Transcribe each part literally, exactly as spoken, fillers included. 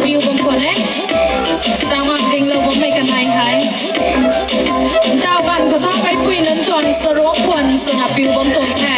Piu bam khwan e. Tau ngak dinglou bammei kanei hei. Tau ganv khou tha meipui nunc tuang sarou puan swna piu bam tuang the.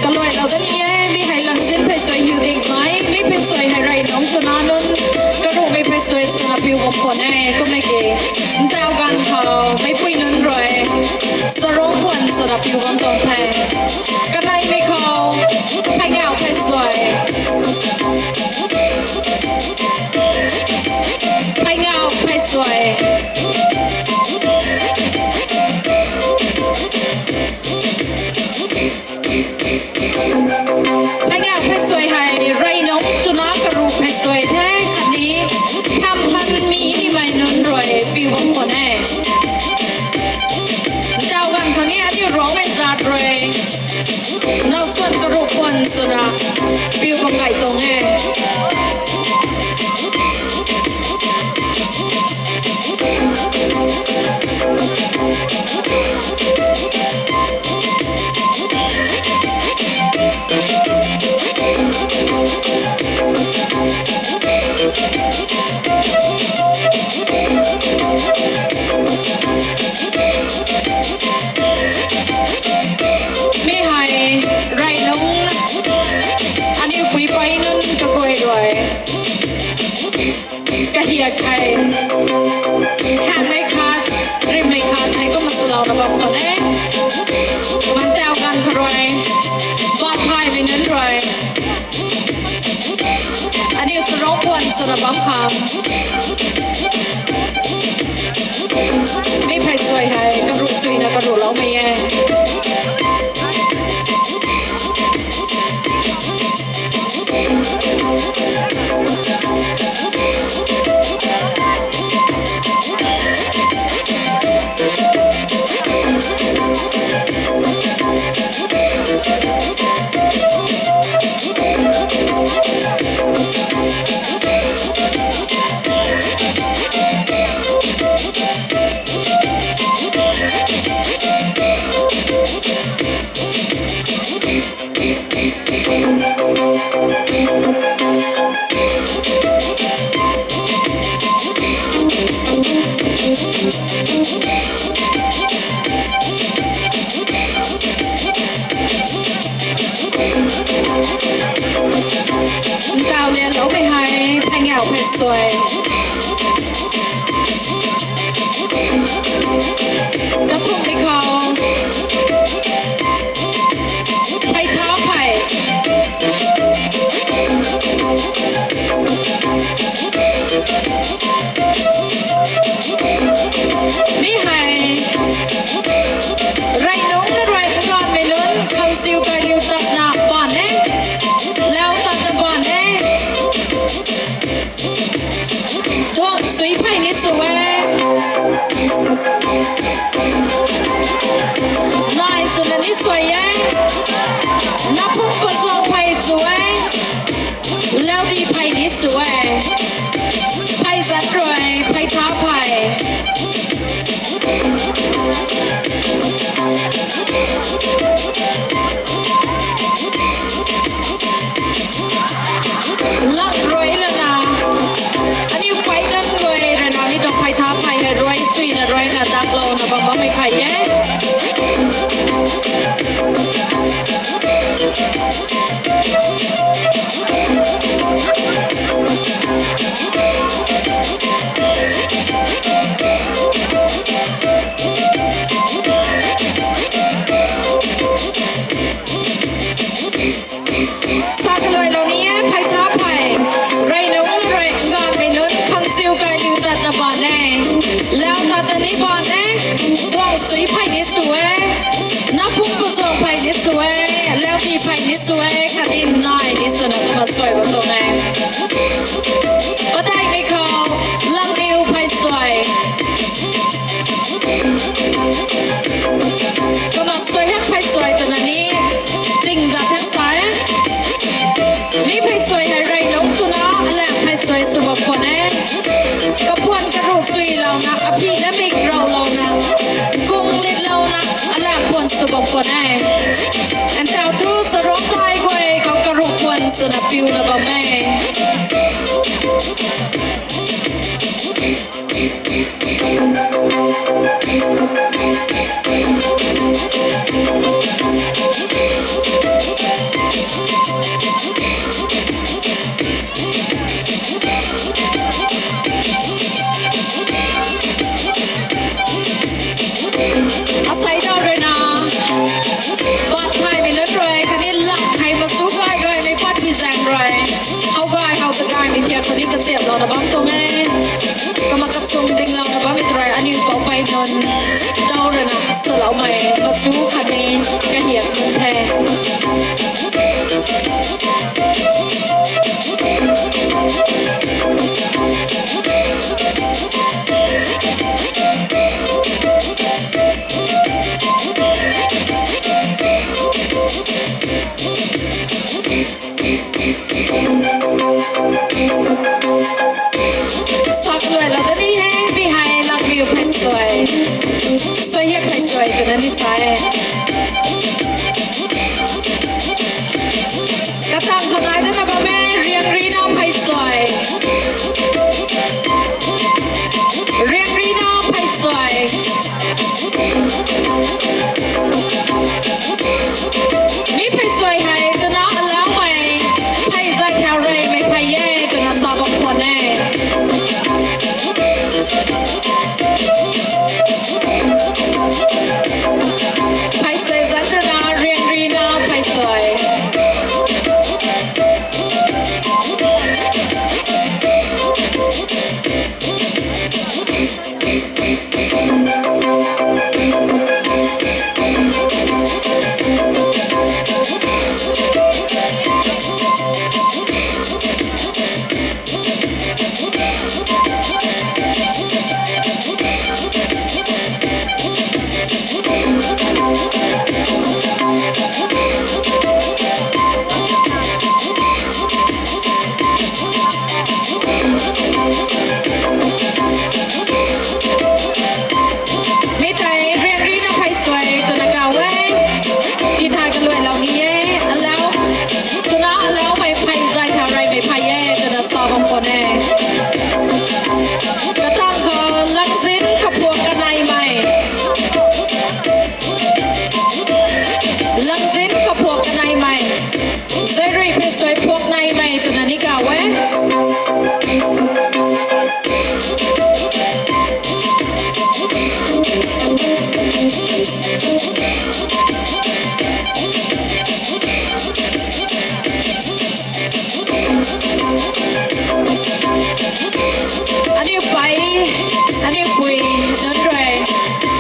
Kaluailou da ni e, mi hei langzin phey suai hiu ding mai, mi phey suai hei rey nungc twna nunc karuhmei phey suai swna piu bam khwan e, kum e ki. Ntau ganv khou meipui nunc rui sarou puan swna piu bam tuang the. Kaneimei khou phey ngau phey suai, phey ngau phey suai. Phey ngau phey suai hei rey nungc twna karuh phey suai the, khatni kham than mi nimei nunc rui piu bam khwan e. Ntau ganv khou ni aniu Rongmei zat rui now suan karuh puan swna piu bam gay tuang e. Mi hei rey nungc aniu pui pei nunc kaguay rui kahiak hei, khaengmei khat, rimmei khat hei kumna swlouna bam khwan e. Kumna ntau ganv khou rui, batthaymei nunc rui aniu sarou puan swna bam khang, mi phey suai hei karuh chuyna karuhloumei e. Ntau lianloumei hei phey ngau phey suai. Kathumhmei khou phey tha phey. Mi hei rey nungc na rui nganvmei nunc khangsiu kaliu tatna baan e, lau tatna baan e. Ntaw thu sarok tai guay khou karuk khwan swna piuna bam e. Asei daw rui na, bat thaymei nunc rui khatni lam thei machu gay gaymei pat bi zaeng rui, how gay how ta gaymei thiak khou ni kasiamhlouna bam tuang e. Kumna kasum dinglouna bammei tei rui aniu poupei nunc daw rui na saloumei machu khatni kahiak nunc the. Sak luailou da ni he, mi hei Lakmiu pheysuai, Suaihiak pheysuai twna ni sa e. Katang khou nai dana bam e, Riangrina pheysuai. Riangrina pheysuai. Mi pheysuai hei twna alaumei phey zay thau reymei phey e twna sa bam khwan e. Pheysuai zanc rui na Riangrina pheysuai. Mi tei Riangrina pheysuai twna kaw e. Tithay kaluailou ni e. Alau, twna alaumei phey zay thau reymei phey e twna sa bam khwan e. Katang khou Langzin kaphuak kaneimei, Langzin kaphuak kaneimei, Zairui pheysuai phuak neimei twna ni kaw e. Aniu pei, aniu pui nunc rui,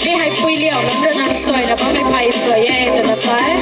mi hei pui liau nunc rui na suaina bammei pheysuai e twna sa e.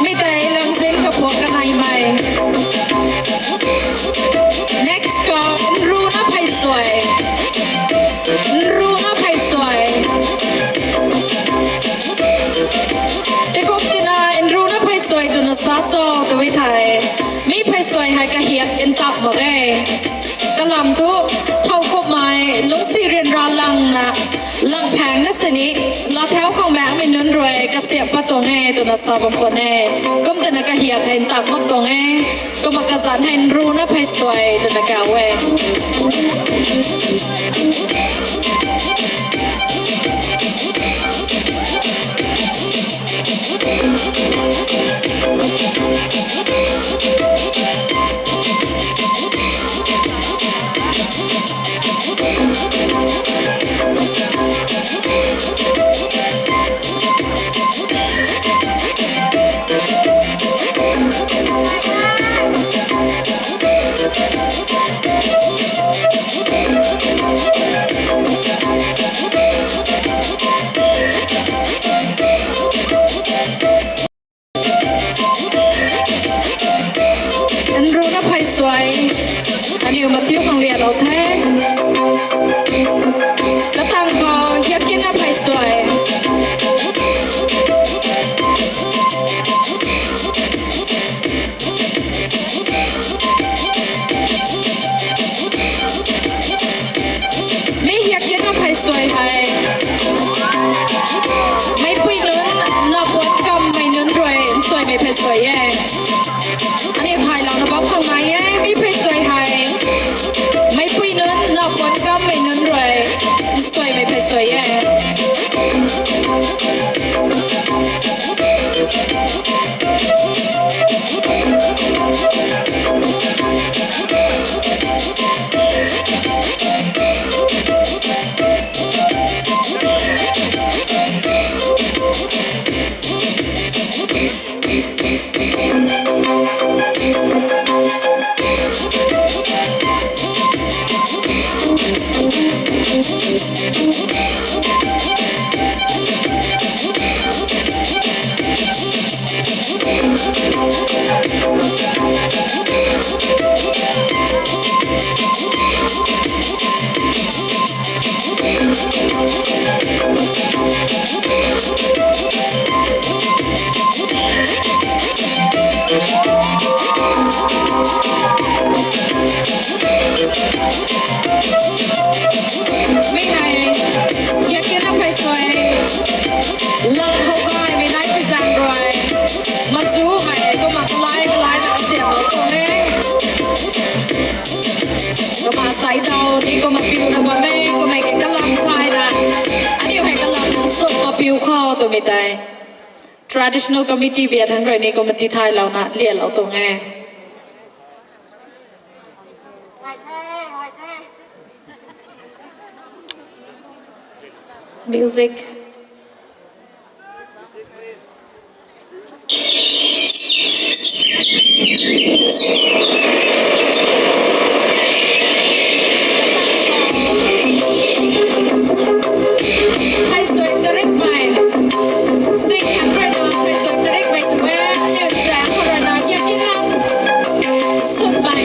Mi tei Langzin kaphuak kaneimei. Next khou Nruna pheysuai. Nruna pheysuai. Tikum tina Nruna pheysuai twna sa cho twmei thei, mi pheysuai hei kahiak ntap mak e. Kalam thu, thow kummei lungcsi ryanra langna, langphaengna sini, lathau khang maekmei nunc rui kasiamh pat tuang e twna sa bam khwan e. Kum twna kahiak hei ntap mak tuang e. Kumna kazanc hei Nruna pheysuai twna kaw e. Suai, lam khou gaymei nai pi zaeng rui, machu hei kumna kalai kalai na kasiamlou tuang e. Kumna saidaw ni kumna piuna bam e, kumna ke kalam thayna, aniu hei kalam suk ma piu khou twmei tei traditional committee biak thangc rui ni kumna tithaylouna lianlou tuang e. Music. Phey suai tarikmei. Sing khang rui na phey suai tarikmei tu e, aniu zaeng khou rui na hiak in lang sunmei,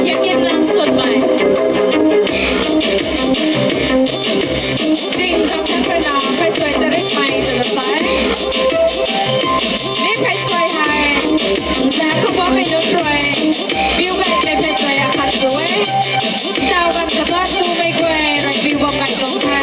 hiak in lang sunmei. Sing zaeng khang rui na phey suai tarikmei twna sa e. Mi phey suai hei zaeng khou bammei nunc rui piu gaymei phey suai akhat sw e. Taw ganv kata tumei guay rui piu bam gay tuang the.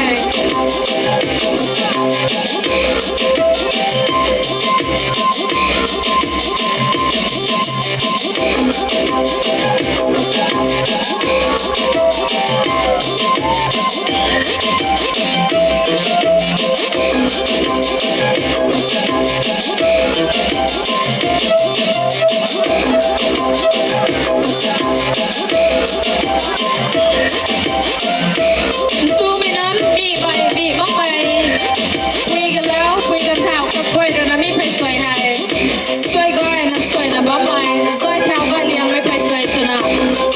Ntumei nunc, mi mei, mi makmei, pui galau, pui ganvthau kaguay rui na mi phey suai hei suai gayna suaina bammei, zay thau gay liangmei phey suai swna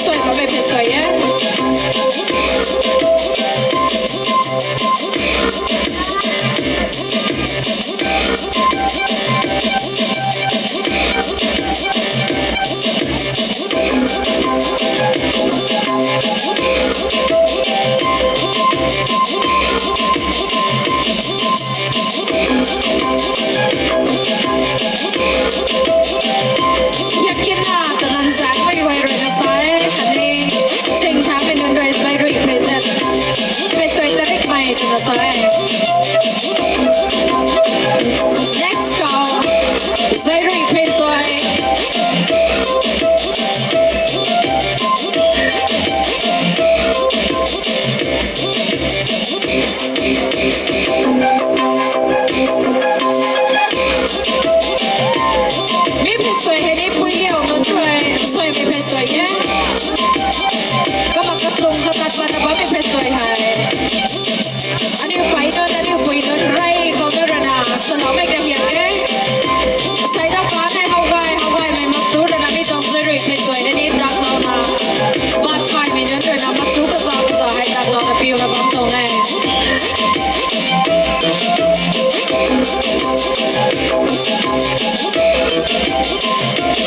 suai bammei phey suai e. Hiak in na twna zaengmei guay rui na sa e, khatni sing thaumei nunc rui zay rui phey suai tarikmei twna sa e. Next khou, zay rui phey suai. Mi phey suai hei ni pui liau nunc rui suaimei phey suai e. Kumna kasung khatat patna bammei phey suai hei aniu pei nunc, aniu pui nunc rey khou na rui na saloumei kahiak e. Saidaw pa nai how gay, how gaymei machu rui na mi tuang zay rui phey suai rui ni daklouna, bat thaymei nunc rui na machu kaza kaza hei daklouna piuna bam tuang e.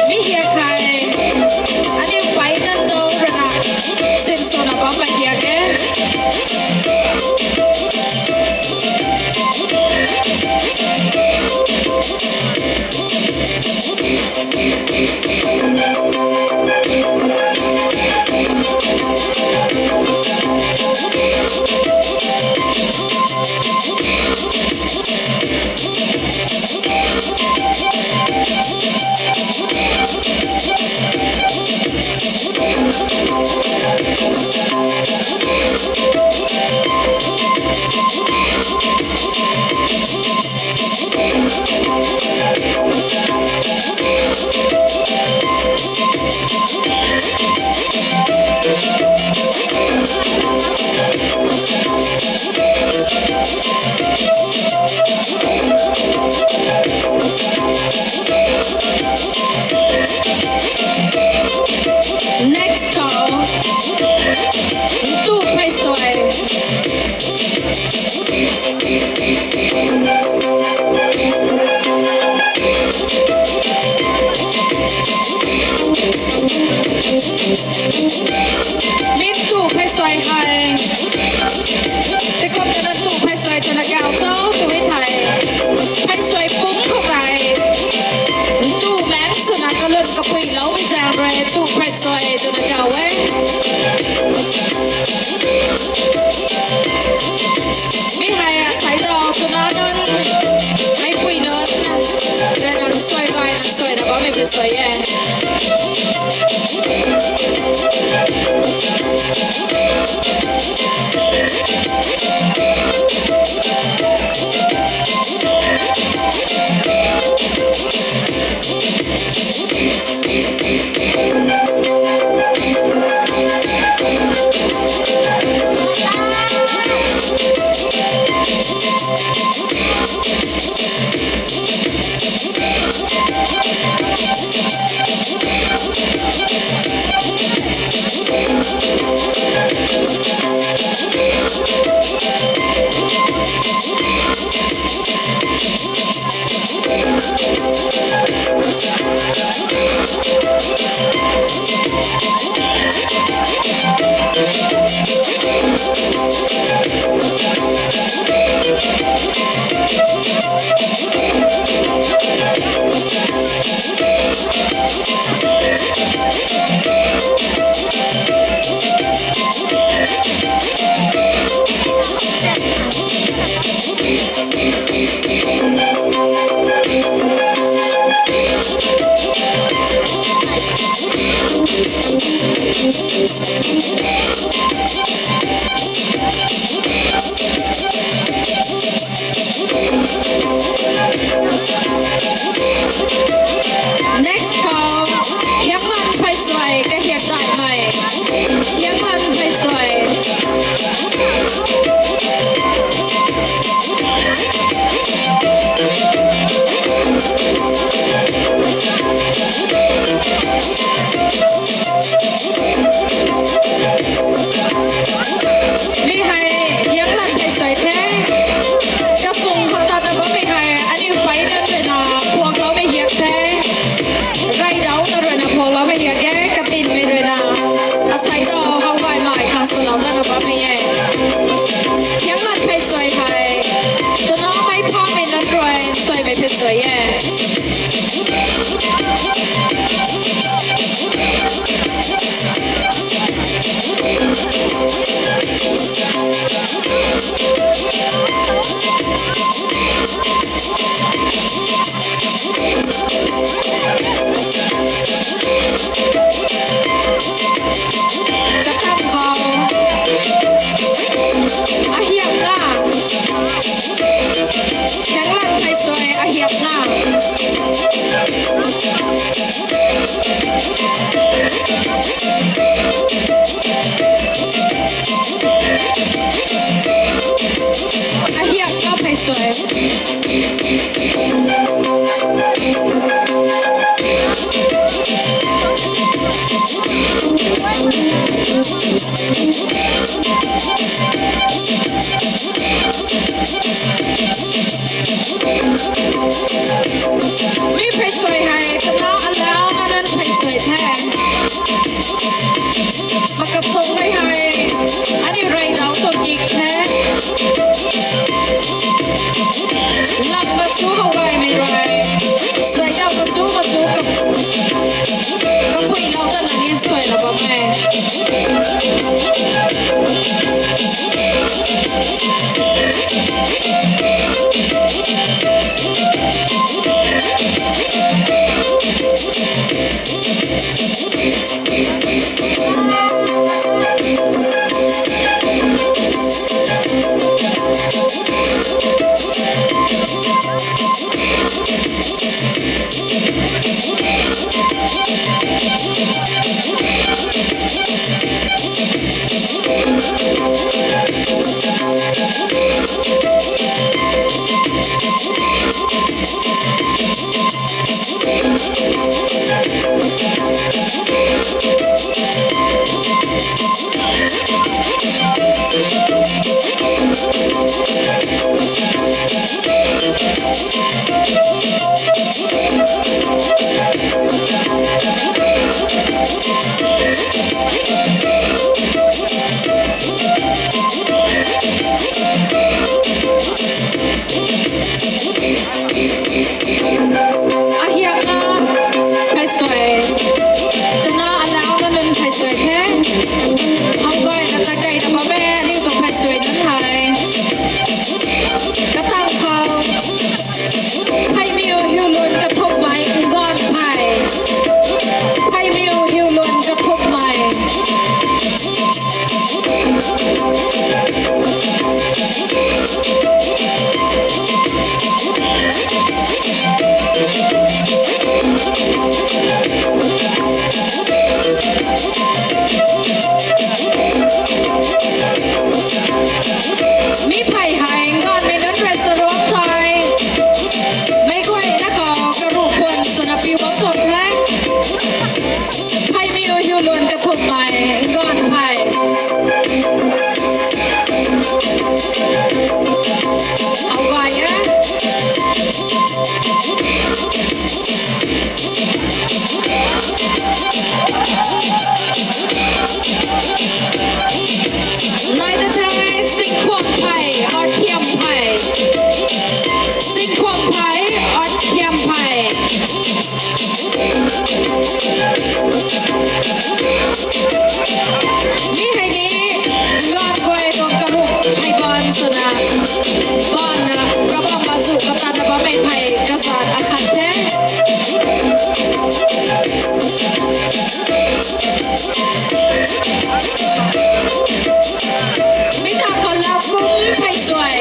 Mi hiak hei aniu pei nunc dou rui na sinswna bammei hiak e. Next khou, ntu phey suai. Mi ntu phey suai hei, tei kum tana ntu phey suai twna kau cho twmei thei, phey suai pumc khou tei ntu maengc swna kalun kapui loumei zaeng rui ntu phey suai twna kau e. Mi hei asai dau Mei phe suai e. Next khou, Hianglan phey suai, kahiak daihmei. Hianglan phey suai. Mi hei Hianglan phey suai the. Kasung khou tatna bammei hei aniu pei nunc ruina phuakloumei hiak the. Raidau ta ruina phuakloumei hiak e, katinmei ruina. Asei ta how gaymei khang swlou datna bammei e. Hianglan phey suai hei twna mei phamei nunc rui suaimei phe suai e. Katam khou. Ahiak na. Hianglan phey suai ahiak na. Ahiak na phey suai. Mi phey suai hei twna alauc na nunc phey suai the. Makasungmei hei aniu raidau tuang kik the. Lam machu how gaymei rui, suaidau machu machu ka, kapuilou datna ni suailou bam e. mei phey kazat akhat the. Mi ta khou Laukum phey suai.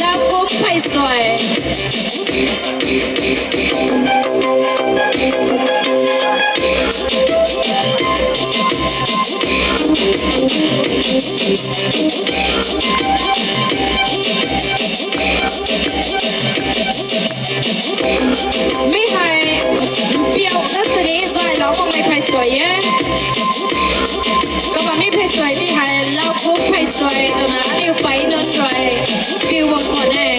Laukum phey suai. Mi hei piau na sini zaylou bammei phey suai e. Kumna mi phey suai ni hei Laukum phey suai twna aniu pei nunc rui piu bam khwan e.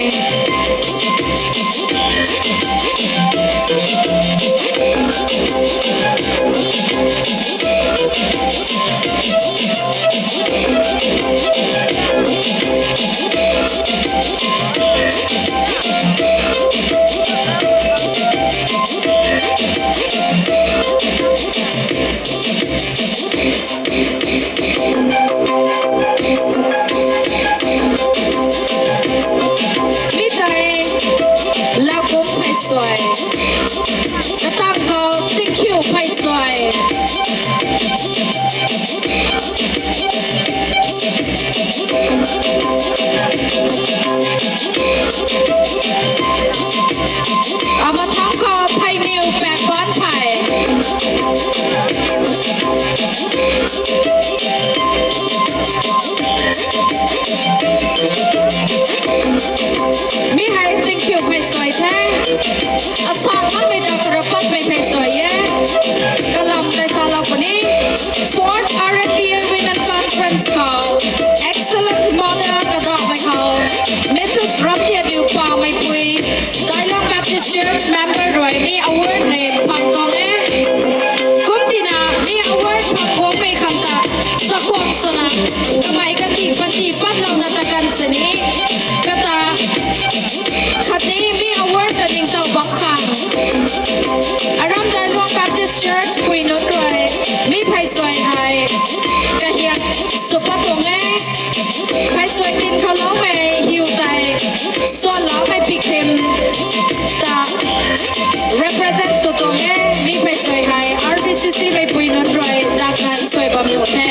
Mi tei Laukum phey suai. Katang khou Singkhiu phey suai. Amathang khou Pheimiu Pakban phey. Mi hei Singkhiu phey suai the. Asan makmei ta khou rui patmei phey suai e. Kalam tei salou puni. Fourth R N B A Women Conference khou excellent model kadamei khou Missus Ramtiadiu Pameipui, Dailong Baptist Church member rui mi award hei phang tuang e. Kum tina mi award phang guangmei khang ta sakhwang swna kamei kandih panty patlouna ta kan sini kata khatni mi award ta ningtow bam khang aram Dailong Baptist Church pui nunc rui mi phey suai hei kahiak sw pat tuang e. Phey suai tin khou loumei hiu tei suanloumei pictim ta represent sw tuang e. Mi phey suai hei R B C C meipui nunc rui dakna suai bam nuh the.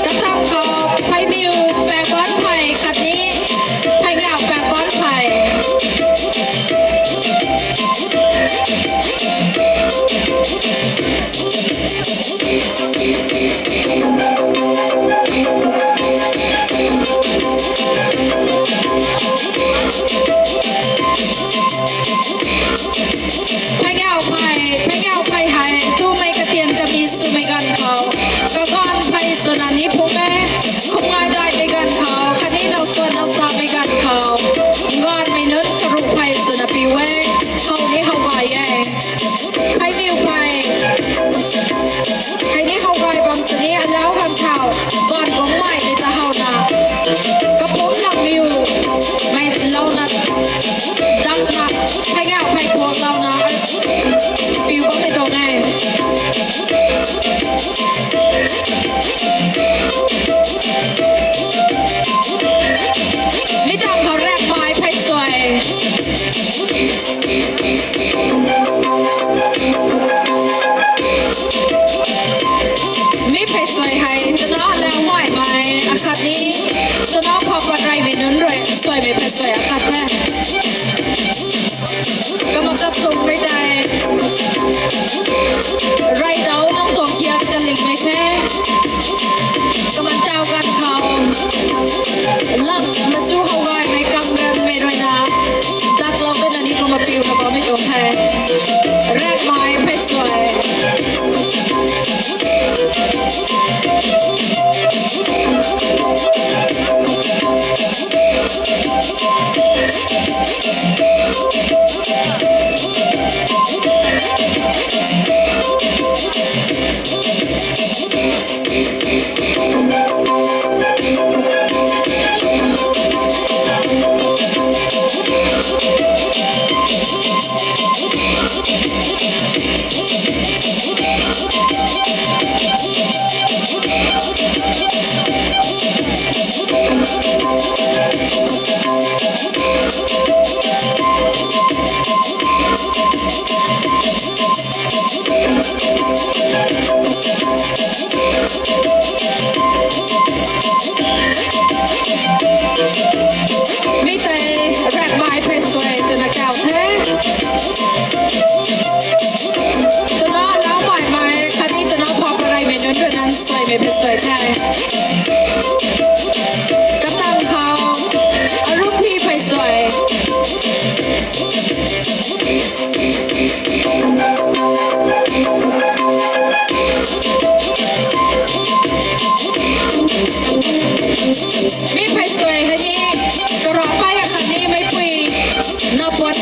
Katang khou Pheimiu Pakban phey khatni Pheingau Pakban phey. Pheingau phey, Pheingau phey hei tumei katian kami swmei ganv khou kaganv phey swna ni phung e. Khumngai daihmei ganv khou khatni now suan now samei ganv khou gaanvmei nunc karuh phey swna piu e. How ni how gay e. Pheimiu phey hei ni how gay bam sini alau ganv thau gaanv kumhmei mei ta howna kapumc langmiumei louna dakna Pheingau phey puaklouna piu bammei tuang e. Mi tang khou Rakmei phey suai. Mi phey suai hei twna Laumaimei akhatni twna Phapatreimei nunc rui suaimei phey suai akhat the. Kumna kachungmei tei Raidau Nangtuang Kiat kalingmei the. Kumna taw ganv khou lam machu how gaymei kam ganmei ruina daklou tana ni kumna piuna bammei tuang the. Rakmei phey suai.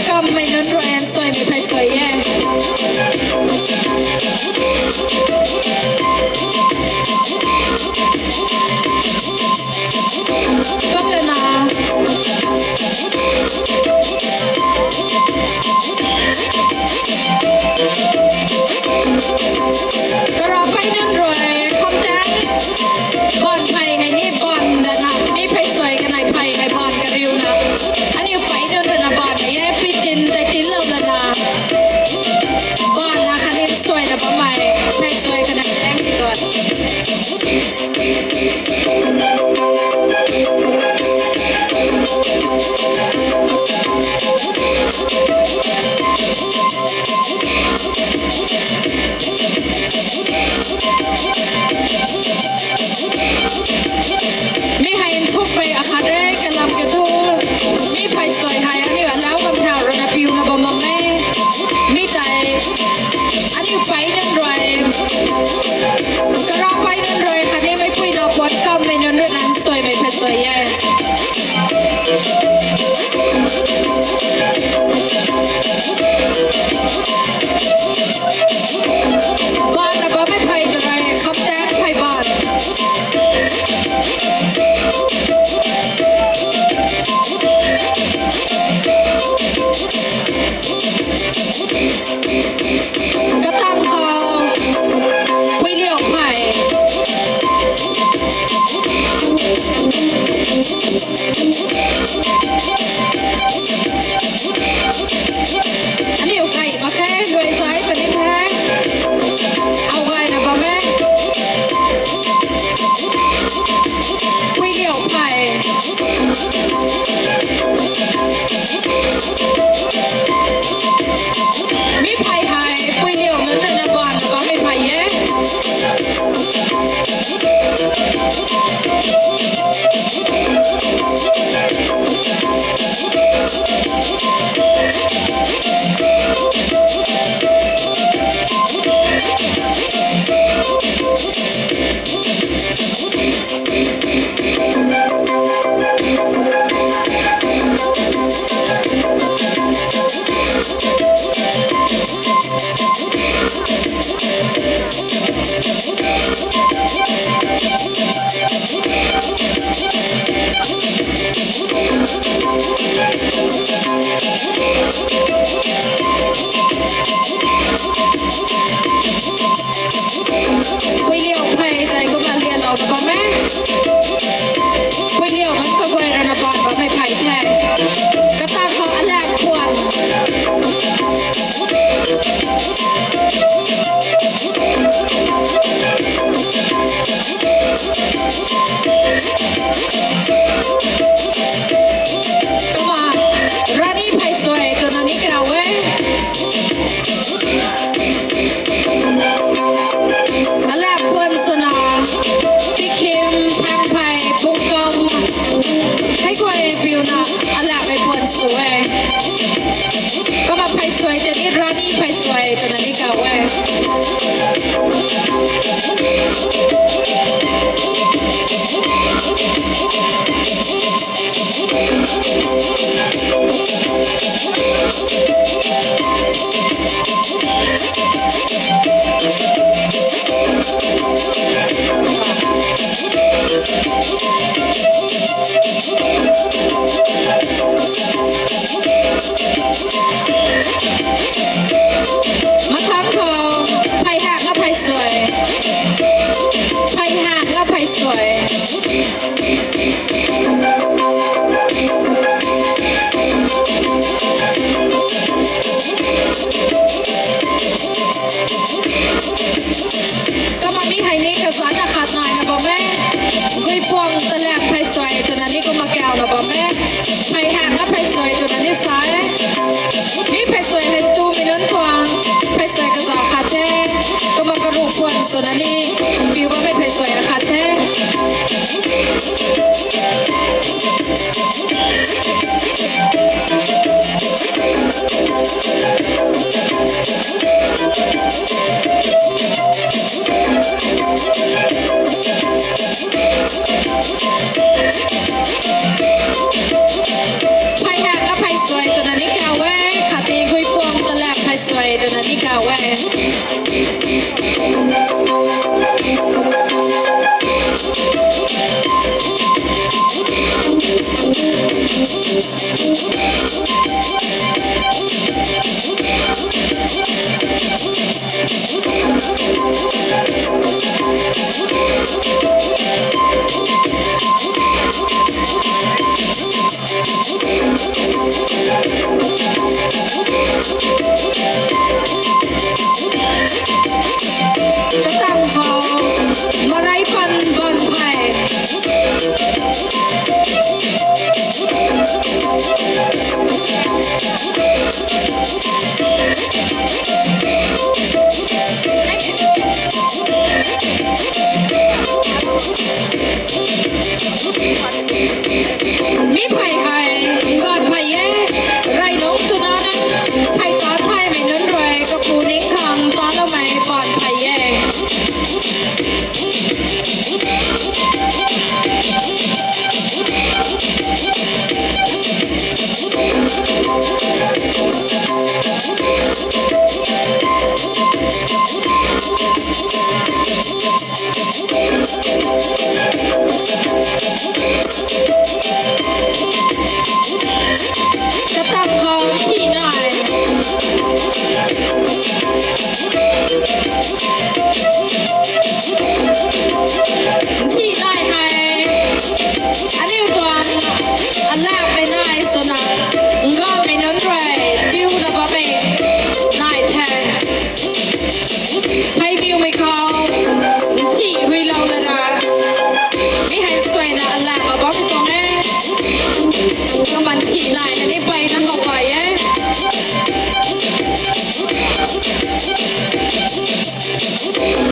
Kammei nunc rui nsuaimei phey suai e. Kum lana Karapei nunc rui khamtaeng baanv phey hei ni baanv dana, mi phey suai kanei phey hei baanv kariuna, aniu pei nunc rui na baanv hei e, pui tin tei tinlou lana, baanv na khatni nsuaina bammei phey suai kanei taeng ti tuan. Mi hei nthukmei akhat e, kalam kathu. Mi phey suai hei aniu alau bam thau rui na piuna bam bam e. Mi tei aniu pei nunc rui, Karapei nunc rui khatni meicpui daw puan kammei nunc rui na nsuaimei phey suai e. Baanv na bammei phey tw rui khamtaeng phey baanv. Katang khou puiliu phey. Aniu kai mak khe, luai zai puni the. Au gayna bam e. Puiliu phey. Mi phey hei puiliu nunc rui na baanv na bammei phey e. Puiliu phey tei kumna lianlou na bam e. Puiliu nunc kaguay rui na baanv bammei phey the. Katang khou alak puan. Kumna rani phey suai twna ni karau e. Alak puan swna, pikhim, phangphey, pungkam, hei guay piuna alak ei puan sw e. Kumna phey suai tei ni rani phey suai twna ni kau e. Mathangc khou, phey hak na phey suai. Phey hak na phey suai. Kumna mi hei ni kazanc akhat naina bam e. Guipuang talak phey suai twna ni kumna kauna bam e. Phey hak na phey suai twna ni sa e. Mi phey suai hei tumei nunc tuang phey suai kazanc khat the. Kumna karuh puan swna ni piu bammei phey suai akhat the. Phey hak na phey suai twna Wow.